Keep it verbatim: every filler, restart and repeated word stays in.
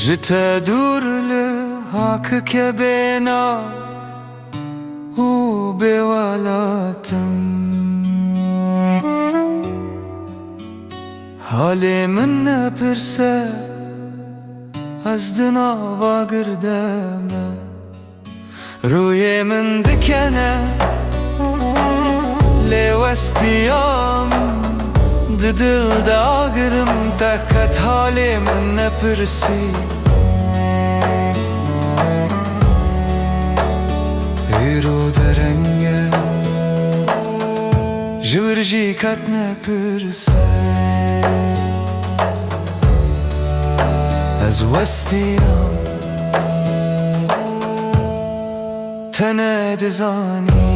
Ji te dûr li hakike bêna û bêwelat im. Halê min nepirse, ez di nava girde me. Rûyê min dikene, lê westiyam, di dil de agirim, te qet halê min nepirsî. Îro dereng e, ji wir jî qet nepirse. Ez westiyam, te nedizanî.